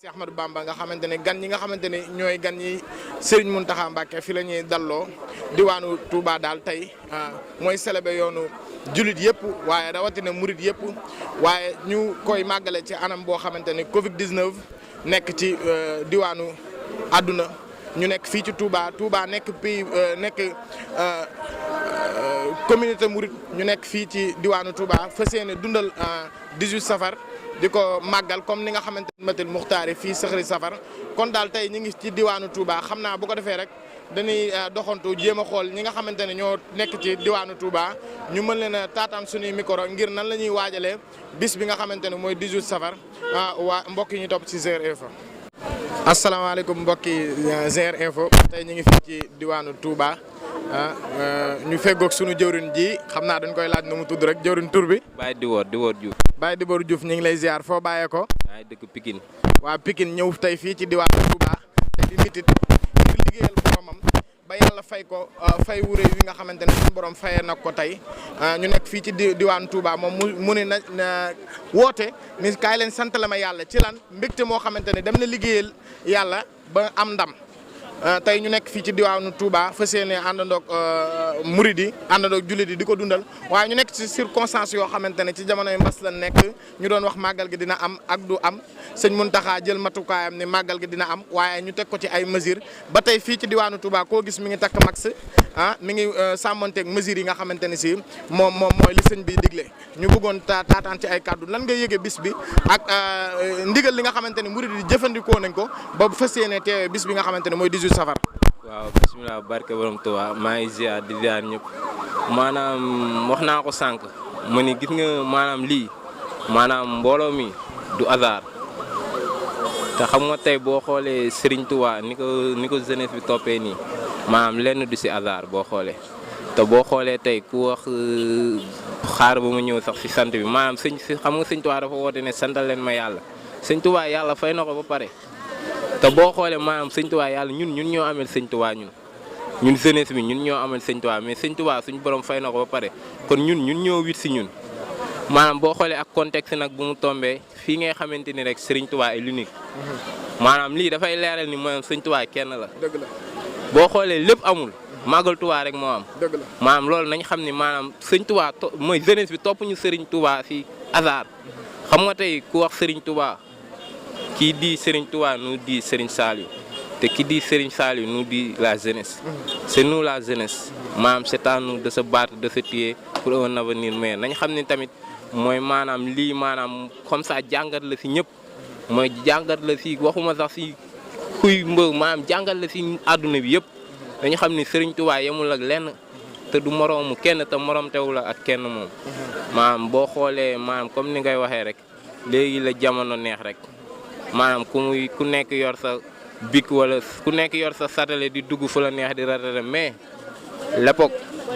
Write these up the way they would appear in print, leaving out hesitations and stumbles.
Cheikh Ahmadou Bamba nga xamante ne gan ñi nga xamante ne ñooy gan ñi Serigne Mountakha Mbacké fi la ñuy dalloo diwaanu Touba daal tey mooy célébrer yoonu jullit yëpp waaye rawatina murit yëpp waaye ñu koy màggale ci anam boo xamante ne Covid 19 nekk ci diwaanu àdduna ñu nekk fii ci Touba nekk pays nekk communauté murit ñu nekk fii ci diwaanu Touba fas yéene dundal 18 safar. di ko màggal comme ni nga xamante ne matil muxtaari fii saxri safar kon daal tey ñu ngi ci diwaanu Touba xam naa bu ko defee rek dañuy doxantu jéem a xool ñi nga xamante ne ñoo nekk ci diwaanu Touba ñu mën leen a taataan suñuy micro ngir nan la ñuy waajalee bis bi nga xamante ne mooy 18 safar waa mbokk yi ñu topp ci GR Info. asalaamaaleykum mbokki GR Info tey ñu ngi fii ci diwaanu Touba ñu feggoog sunu jëwriñ ji xam naa dañ koy laaj nu mu tudd rek jëwriñ tur bi. Baye Dibor Diouf. Baye Dibor Diouf ñu ngi lay ziar foo bàyyee ko. maa ngi dëkk Pikine. waa Pikine ñëw tey fii ci diwaanu Touba te di nit it ngir liggéeyal boromam ba yàlla fay ko fay wu rëy wi nga xamante ne suñu borom fayee nag ko tey ñu nekk fii ci diwaanu Touba moom mu ne na woote ni kaay leen sant la ma yàlla ci lan mbégte moo xamante ne dem na liggéeyal yàlla ba am ndam. tey ñu nekk fii ci diwaanu Touba fas yéene àndandoog murid yi àndandoog jullit yi di ko dundal waaye ñu nekk ci circonstances yoo xamante ne ci jamonoy mbas la nekk ñu doon wax màggal gi dina am ak du am sëñ Mountakha jël matukaayam ni màggal gi dina am waaye ñu teg ko ci ay mesures ba tey fii ci diwaanu Touba koo gis mi ngi takk max mi ngi sàmmanteeg mesures yi nga xamante ne si moom mooy li sëñ bi digle ñu bëggoon taataan ci ay kàddu lan nga yëge bis bi ak ndigal li nga xamante ne murid yi jëfandikoo nañ ko ba fas yéene teewee bis bi nga xamante ne mooy 18 safar. waaw bisimilah barke borom Touba maa ngi ziar di ziar ñëpp maanaam wax naa ko sànq ma ni gis nga maanaam lii maanaam mbooloo mi du hasard te xam nga tey boo xoolee Serigne Touba ni ko jeunesse bi toppee nii maanaam lenn du si hasard boo xoolee te boo xoolee tey ku wax xaar ba ma ñëw sax si sant bi maanaam xam nga Sëñ Touba dafa woote ne santal leen ma yàlla Sëñ Touba yàlla fay na ko ba pare. te boo xoolee maanaam Sëñ Touba yàlla ñun ñoo amel Sëñ Touba ñun jeunesse bi ñun ñoo amel Sëñ Touba mais Sëñ Touba suñu borom fay na ko ba pare kon ñun ñoo wit si ñun maanaam boo xoolee ak contexte nag bu mu tombee fii ngay xamante ni rek Sëriñ Touba est l'unique maanaam lii dafay leeral ni maanaam Sëñ Touba kenn la. dëgg la boo xoolee lépp amul màggal Touba rek moo am. dëgg la maanaam loolu nañ xam ni maanaam Sëñ Touba mooy jeunesse bi topp ñu Sëriñ Touba si hasard xam nga tey ku wax Sëriñ Touba. Qui dit Serigne Touba nous dit Serigne Saliou te qui dit Serigne Saliou nous dit la jeunesse. C'est nous la jeunesse maanaam c'est à nous de se battre de se tuer pour un avenir meilleur nañ xam ne tamit mooy maanaam lii maanaam comme ça jàngat la si ñëpp mooy jàngat la si waxuma sax si kuy mbër maanaam jàngat la si àdduna bi yëpp dañu xam ni Serigne Touba yemul ak lenn te du moroomu kenn te morom tewu la ak kenn moom maanaam boo xoolee maanaam comme ni ngay waxee rek léegi la jamono neex rek. maanaam ku nekk yor sa bic wala ku nekk yor sa satellite di dugg fu la neex di ratata mais l'époque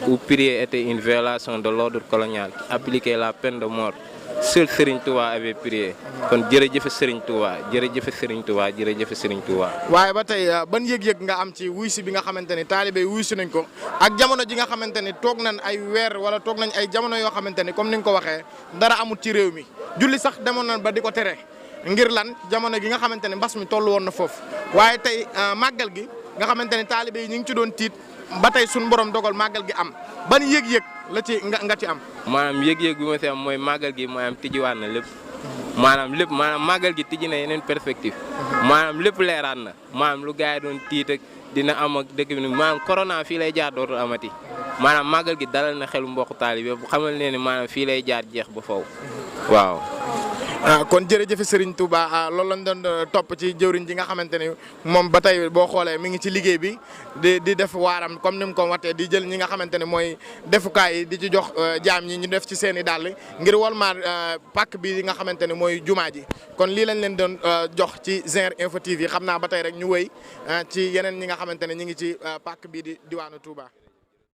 où prier était une violation de l'ordre colonial qui appliquait la peine de mort seul Serigne Touba avait prié kon jërëjëf Serigne Touba jërëjëf Serigne Touba jërëjëf Serigne Touba. waaye ba tey ban yëg-yëg nga am ci wuy si bi nga xamante ne taalibe wuy si nañ ko ak jamono ji nga xamante ne toog nañ ay weer wala toog nañ ay jamono yoo xamante ne comme ni nga ko waxee dara amul ci réew mi julli sax demoon nañ ba di ko tere. ngir lan jamono gi nga xamante ne mbas mi toll woon na foofu waaye tey màggal gi nga xamante ne taalibe yi ñu ngi ci doon tiit ba tey suñu borom dogal màggal gi am ban yëg-yëg la ci nga ci am. maanaam yëg-yëg bi ma si am mooy màggal gi maanaam tijjiwaat na lépp maanaam màggal gi tijji na yeneen perspective maanaam lépp leeraat na maanaam lu gars yi doon tiit ak dina am ak dëkk bi maanaam corona fii lay jaar dootul amati maanaam màggal gi dalal na xelu mbokku taalibe bu xamal ne ni maanaam fii lay jaar jeex ba faw waaw. kon jërëjëf Serigne Touba loolu lañ doon topp ci jëwriñ ji nga xamante ni moom ba tey boo xoolee mi ngi ci liggéey bi di def waaram comme ni mu ko waxee di jël ñi nga xamante ne mooy defukaay yi di ci jox jaam ñi ñu def ci seen i dàll ngir walmaar pàkk bi nga xamante ne mooy jumaa ji kon lii lañ leen doon jox ci GR Info TV xam naa ba tey rek ñu wëy ci yeneen ñi nga xamante ne ñu ngi ci pàkk bii di diwaanu Touba.